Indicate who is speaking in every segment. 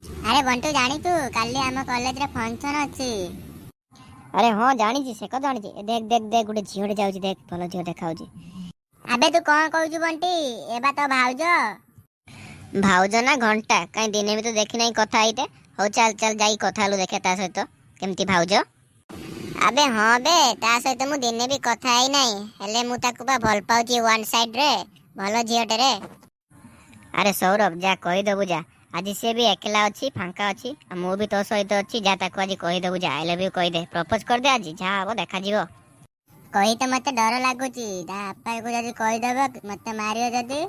Speaker 1: ଆରେ ବଣ୍ଟୁ, ଜାଣିଛୁ, କାଲି ଆମ କଲେଜରେ ଫଙ୍କସନ୍ ଅଛି।
Speaker 2: ଆରେ ହଁ, ଜାଣିଛି, ସେ କଥା ଜାଣିଛି। ଏ ଦେଖ, ଦେଖ, ଦେଖ, ଗୋଟେ ଝିଅଟେ ଯାଉଛି, ଦେଖ, ଭଲ ଝିଅ ଦେଖାଉଛି।
Speaker 1: ଆବେ, ତୁ କଣ କହୁଛୁ ବଣ୍ଟି? ଏ ବା ତୋ ଭାଉଜ।
Speaker 2: ଭାଉଜ ନା ଘଣ୍ଟା, କାଇଁ ଦିନେ ବି ତ ଦେଖି ନାହିଁ କଥା ହେଇତେ। ହଉ ଚାଲ, ଚାଲ, ଯାଇ କଥା ହେଲୁ, ଦେଖିଆ ତା ସହିତ କେମିତି ଭାଉଜ।
Speaker 1: ଆବେ ହଁ ବେ, ତା ସହିତ ମୁଁ ଦିନେ ବି କଥା ହେଇନାହିଁ, ହେଲେ ମୁଁ ତାକୁ ବା ଭଲ ପାଉଛି ୱାନ୍ ସାଇଡ୍ ରେ। ଭଲ ଝିଅଟେ ରେ।
Speaker 2: ଆରେ ସୌରଭ, ଯା କହିଦବୁ ଯା। ଆଜି ସିଏ ବି ଏକଲା ଅଛି, ଫାଙ୍କା ଅଛି, ଆଉ ମୁଁ ବି ତୋ ସହିତ ଅଛି। ଯା, ତାକୁ ଆଜି କହିଦବୁ ଯା, I love you କହିଦେ, ପ୍ରପୋଜ କରିଦେ। ଆଜି ଯାହା ହବ ଦେଖାଯିବ।
Speaker 1: କହି ତ ମତେ ଡର ଲାଗୁଛି। ତା ବାପାକୁ ଯଦି କହିଦବ, ମତେ ମାରିବ ଯଦି?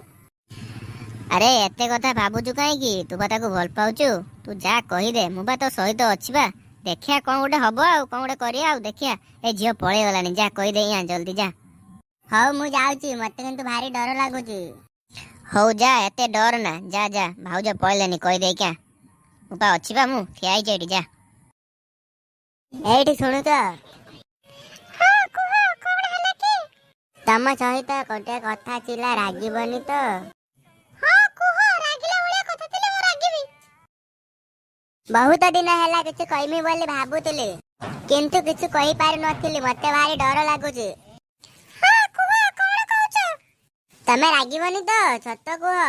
Speaker 2: ଆରେ, ଏତେ କଥା ଭାବୁଛୁ କାହିଁକି? ତୁ ବା ତାକୁ ଭଲ ପାଉଛୁ। ତୁ ଯା କହିଦେ, ମୁଁ ବା ତୋ ସହିତ ଅଛି ବା। ଦେଖିଆ କଣ ଗୋଟେ ହବ ଆଉ କଣ ଗୋଟେ କରିବା ଆଉ ଦେଖିଆ। ଏ ଝିଅ ପଳେଇଗଲାଣି, ଯା କହିଦେ ଇଆ, ଜଲ୍ଦି ଯା।
Speaker 1: ହଉ, ମୁଁ ଯାଉଛି। ମତେ କିନ୍ତୁ ଭାରି ଡର ଲାଗୁଛି।
Speaker 2: ହଉ ଯା, ଏତେ ଡର ନା, ଯା ଯା। ଭାଉଜ ପଳେଇଲେନି, କହିଦେଇକି ଆ। ମୁଁ ପା ଅଛି ବା, ମୁଁ ଠିଆ ହେଇଛି ଏଇଠି, ଯା।
Speaker 1: ଏଇଠି ଶୁଣୁଛ? ତମ ସହିତ ଗୋଟେ କଥା ଥିଲା, ରାଗିବନି ତ?
Speaker 2: ହଁ କୁହ, ରାଗିଲା ଭଳିଆ କଥା ଥିଲେ ମୁଁ ରାଗିବି।
Speaker 1: ବହୁତ ଦିନ ହେଲା କିଛି କହିମି ବୋଲି ଭାବୁଥିଲି, କିନ୍ତୁ କିଛି କହିପାରୁନଥିଲି। ମତେ ଭାରି ଡର ଲାଗୁଛି।
Speaker 2: ହଁ କୁହ, କଣ କହୁଛ?
Speaker 1: ତମେ ରାଗିବନି ତ? ସତ କୁହ।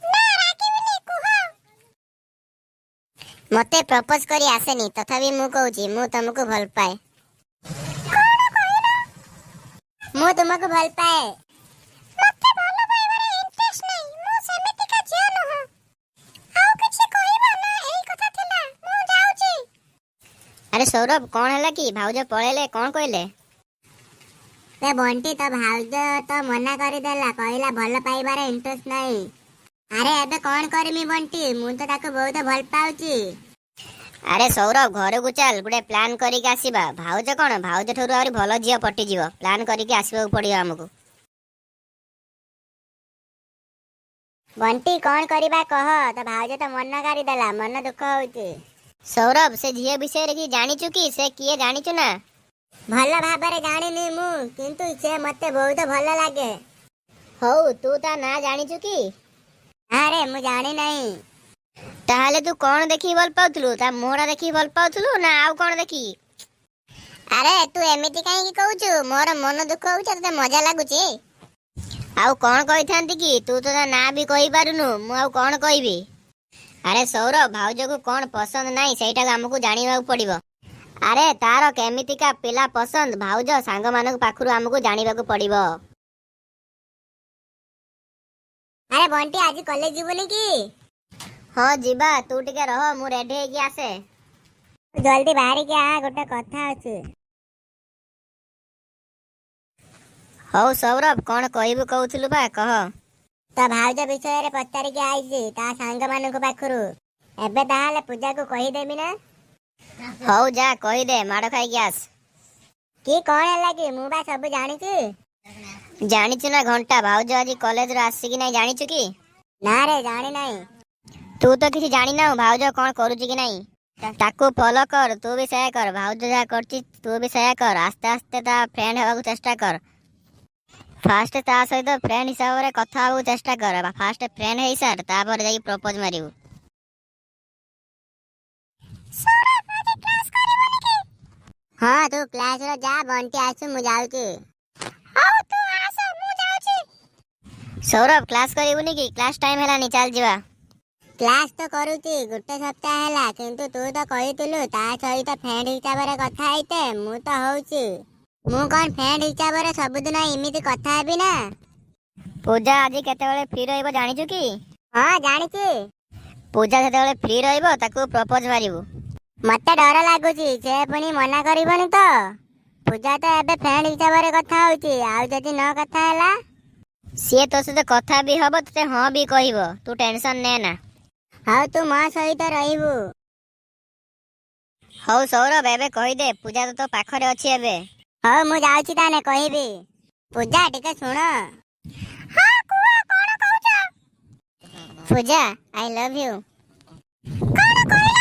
Speaker 2: ନା, ରାଗିବିନି, କୁହ। ମତେ ପ୍ରପୋଜ କରି ଆସେନି, ତଥାପି ମୁଁ କହୁଛି, ମୁଁ ତମକୁ ଭଲ ପାଏ।
Speaker 1: କଣ କହିଲ? ମୁଁ ତୁମକୁ ଭଲ ପାଏ।
Speaker 2: ମତେ ଭଲ ପାଇବାରେ ଇଣ୍ଟରେଷ୍ଟ ନାହିଁ, ମୁଁ ସେମିତିକା ଝିଅ ନୁହଁ। ଆଉ କିଛି କହିବ ନା ଏଇ କଥା ଥିଲା? ମୁଁ ଯାଉଛି। ଆରେ ସୌରଭ, କଣ ହେଲା କି? ଭାଉଜ ପଳେଇଲେ, କଣ କହିଲେ?
Speaker 1: ଏ ବଣ୍ଟି, ତ ଭାଉଜ ତ ମନା କରିଦେଲା, କହିଲା ଭଲ ପାଇବାରେ ଇଣ୍ଟରେଷ୍ଟ ନାହିଁ। ଆରେ, ଏବେ କଣ କରିମି ବଣ୍ଟି? ମୁଁ ତ ତାକୁ ବହୁତ ଭଲ ପାଉଛି।
Speaker 2: ଆରେ ସୌରଭ, ଘରକୁ ଚାଲ, ଗୋଟେ ପ୍ଲାନ୍ କରିକି ଆସିବା। ଭାଉଜ କଣ, ଭାଉଜ ଠାରୁ ଆହୁରି ଭଲ ଝିଅ ପଟିଯିବ। ପ୍ଲାନ୍ କରିକି ଆସିବାକୁ ପଡିବ ଆମକୁ।
Speaker 1: ବଣ୍ଟି, କଣ କରିବା କହ ତ? ଭାଉଜ ତ ମନା କରିଦେଲା, ମନ ଦୁଃଖ ହଉଛି।
Speaker 2: ସୌରଭ, ସେ ଝିଅ ବିଷୟରେ କି ଜାଣିଛୁ କି? ସେ କିଏ ଜାଣିଛୁ ନା?
Speaker 1: ଭଲ ଭାବରେ ଜାଣିନି ମୁଁ, କିନ୍ତୁ ସେ ମତେ ବହୁତ ଭଲ ଲାଗେ।
Speaker 2: ହଉ, ତୁ ତା ନାଁ ଜାଣିଛୁ କି?
Speaker 1: ଆରେ, ମୁଁ ଜାଣି ନାହିଁ।
Speaker 2: ତାହେଲେ ତୁ କଣ ଦେଖିକି ଭଲ ପାଉଥିଲୁ? ତା ମୁହଁଟା ଦେଖିକି ଭଲ ପାଉଥିଲୁ ନା ଆଉ କଣ ଦେଖିକି? ଆରେ, ତୁ ଏମିତି କାହିଁକି କହୁଛୁ? ମୋର ମନ ଦୁଃଖ ହଉଛି, ତୋତେ ମଜା ଲାଗୁଛି। ଆଉ କଣ କହିଥାନ୍ତି କି? ତୁ ତ ତା ନାଁ ବି କହିପାରୁନୁ, ମୁଁ ଆଉ କଣ କହିବି? ଆରେ ସୌରଭ, ଭାଉଜକୁ କଣ ପସନ୍ଦ ନାହିଁ, ସେଇଟାକୁ ଆମକୁ ଜାଣିବାକୁ ପଡିବ। ଆରେ, ତାର କେମିତିକା ପିଲା ପସନ୍ଦ, ଭାଉଜ ସାଙ୍ଗମାନଙ୍କ ପାଖରୁ ଆମକୁ ଜାଣିବାକୁ ପଡିବ।
Speaker 1: ଆରେ ବଣ୍ଟି, ଆଜି କଲେଜ ଯିବୁନି କି?
Speaker 2: ହଁ ଯିବା, ତୁ ଟିକେ ରହ, ମୁଁ ରେଡି ହେଇକି ଆସେ।
Speaker 1: ଜଲ୍ଦି ବାହାରିକି ଆ, ଗୋଟେ କଥା ଅଛି।
Speaker 2: ହଉ ସୌରଭ, କଣ କହିବୁ କହୁଥିଲୁ ବା, କହ।
Speaker 1: ତ ଭାଉଜ ବିଷୟରେ ପଚାରିକି ଆଇଛି ତା ସାଙ୍ଗମାନଙ୍କ ପାଖରୁ। ଏବେ ତାହେଲେ ପୂଜାକୁ କହିଦେବି ନା?
Speaker 2: ହଉ ଯା କହିଦେ, ମାଡ଼ ଖାଇକି ଆସ।
Speaker 1: କି, କଣ ହେଲା କି? ମୁଁ ବା ସବୁ ଜାଣିଛି।
Speaker 2: ଜାଣିଛୁ ନା ଘଣ୍ଟା, ଭାଉଜ ଆଜି କଲେଜରୁ ଆସିକି ନାଇଁ, ଜାଣିଛୁ କି?
Speaker 1: ନା ରେ, ଜାଣି ନାହିଁ।
Speaker 2: ତୁ ତ କିଛି ଜାଣିନାହୁଁ ଭାଉଜ କଣ କରୁଛି କି ନାହିଁ। ତାକୁ ଫଲୋ କର, ତୁ ବି ସେୟା କର। ଭାଉଜ ଯାହା କରୁଛି, ତୁ ବି ସେୟା କର। ଆସ୍ତେ ଆସ୍ତେ ତା ଫ୍ରେଣ୍ଡ ହେବାକୁ ଚେଷ୍ଟା କର। ଫାଷ୍ଟ ତା ସହିତ ଫ୍ରେଣ୍ଡ ହିସାବରେ କଥା ହେବାକୁ ଚେଷ୍ଟା କର। ଫାଷ୍ଟ ଫ୍ରେଣ୍ଡ ହେଇସାର, ତାପରେ ଯାଇକି ପ୍ରପୋଜ ମାରିବୁ।
Speaker 1: ହଁ, ତୁ କ୍ଲାସର ଯା, ବଣ୍ଟି ଆସୁ, ମୁଁ ଯାଉଛି।
Speaker 2: ହଉ, ତୁ ଆସ, ମୁଁ ଯାଉଛି। ସୌରଭ, କ୍ଲାସ କରିବୁନି କି? କ୍ଲାସ ଟାଇମ ହେଲାନି, ଚାଲ ଯିବା।
Speaker 1: କ୍ଲାସ ତ କରୁଛି ଗୋଟେ ସପ୍ତାହ ହେଲା, କିନ୍ତୁ ତୁ ତ କହିଥିଲୁ ତା ସହିତ ଫ୍ରେଣ୍ଡ ହିସାବରେ କଥା ହେଇତେ। ମୁଁ ତ ହଉଛି। ମୁଁ କଣ ଫ୍ରେଣ୍ଡ ହିସାବରେ ସବୁଦିନ ଏମିତି କଥା ହେବି ନା?
Speaker 2: ପୂଜା ଆଜି କେତେବେଳେ ଫ୍ରି ରହିବ, ଜାଣିଛୁ କି?
Speaker 1: ହଁ, ଜାଣିଛି।
Speaker 2: ପୂଜା ଯେତେବେଳେ ଫ୍ରି ରହିବ, ତାକୁ ପ୍ରପୋଜ ମାରିବୁ।
Speaker 1: ମତେ ଡର ଲାଗୁଛି, ସେ ପୁଣି ମନା କରିବନି ତ? ପୂଜା ତ ଏବେ ଫ୍ରେଣ୍ଡ ହିସାବରେ କଥା ହଉଛି, ଆଉ ଯଦି ନ କଥା ହେଲା?
Speaker 2: ସିଏ ତୋ ସହିତ କଥା ବି ହବ, ତତେ ହଁ ବି କହିବ, ତୁ ଟେନସନ ନେ ନା।
Speaker 1: ହଉ, ତୁ ମୋ ସହିତ ରହିବୁ।
Speaker 2: ହଉ ସୌରଭ, ଏବେ କହିଦେ, ପୂଜା ତ ତୋ ପାଖରେ ଅଛି ଏବେ।
Speaker 1: ହଉ, ମୁଁ ଯାଉଛି ତାହେଲେ କହିବି। ପୂଜା, ଟିକେ ଶୁଣ।
Speaker 2: ହଁ କୁହ, କଣ କହୁଛ? ପୂଜା, I love you. କଣ କହିଲ?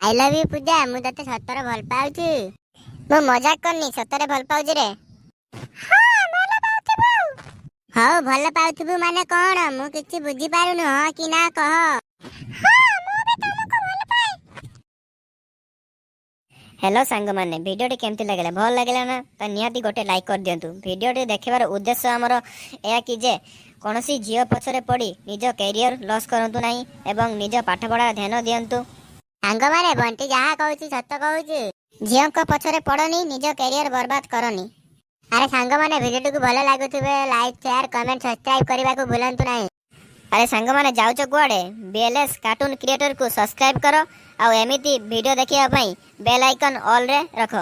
Speaker 1: I love you Puja, ମୁଁ ତତେ ସତରେ ଭଲ ପାଉଛି।
Speaker 2: ମୁଁ ମଜାକ କରିନି, ସତରେ ଭଲ ପାଉଛି ରେ। ହଁ, ଭଲ ପାଉଥିବୁ।
Speaker 1: ହଉ, ଭଲ ପାଉଥିବୁ ମାନେ କଣ? ମୁଁ କିଛି ବୁଝିପାରୁନି। ହଁ କି ନା କହ।
Speaker 2: ହଁ, ମୁଁ ବି
Speaker 3: ହ୍ୟାଲୋ ସାଙ୍ଗମାନେ, ଭିଡ଼ିଓଟି କେମିତି ଲାଗିଲା? ଭଲ ଲାଗିଲା ନା? ତ ନିହାତି ଗୋଟେ ଲାଇକ୍ କରିଦିଅନ୍ତୁ। ଭିଡ଼ିଓଟି ଦେଖିବାର ଉଦ୍ଦେଶ୍ୟ ଆମର ଏହା କି ଯେ କୌଣସି ଝିଅ ପଛରେ ପଡ଼ି ନିଜ କ୍ୟାରିୟର ଲସ୍ କରନ୍ତୁ ନାହିଁ ଏବଂ ନିଜ ପାଠପଢ଼ା ଧ୍ୟାନ ଦିଅନ୍ତୁ।
Speaker 1: ସାଙ୍ଗମାନେ, ବଣ୍ଟି ଯାହା କହୁଛି ସତ କହୁଛି।
Speaker 2: ଝିଅଙ୍କ ପଛରେ ପଡ଼ନି, ନିଜ କ୍ୟାରିୟର ବର୍ବାଦ କରନି।
Speaker 1: ଆରେ ସାଙ୍ଗମାନେ, ଭିଡ଼ିଓଟିକୁ ଭଲ ଲାଗୁଥିବେ ଲାଇକ୍, ସେୟାର, କମେଣ୍ଟ, ସବସ୍କ୍ରାଇବ କରିବାକୁ ଭୁଲନ୍ତୁ ନାହିଁ।
Speaker 3: ଆରେ ସାଙ୍ଗମାନେ, ଯାଉଛ କୁଆଡ଼େ? ବିଏଲ୍ଏସ୍ କାର୍ଟୁନ୍ କ୍ରିଏଟରକୁ ସବସ୍କ୍ରାଇବ୍ କର ଆଉ ଏମିତି ଭିଡ଼ିଓ ଦେଖିବା ପାଇଁ ବେଲ୍ ଆଇକନ୍ ଅଲ୍ରେ ରଖ।